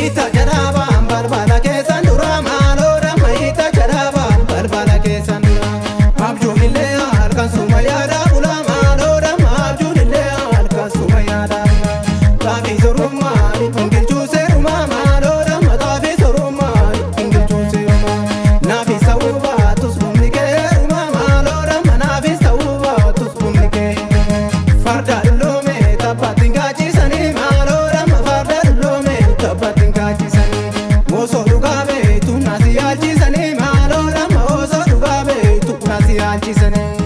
Ita jaraabaan balbala keessan dura, maaloo damma, ita jaraabaan balbala keessan dura. Abjuun illee halkan suma yaada bula, maaloo damma, abjuun illee halkan suma yaada bula. Xaafii sorummaa gingilchuu seerumaa, maaloo damma, xaafii sorummaa gingilchuu seerumaa. Naafis ta'uu baatus humni keerumaa, maaloo damma, naafis ta'uu baatus humni kee. Farda dulloome taphaatti gaachisanii, maaloo damma, farda dulloome taphaatti gaachisanii. Osoo dhugaa beektu nasi yaalchisanii, maaloo damma, osoo dhugaa beektu nasi yaalchisanii.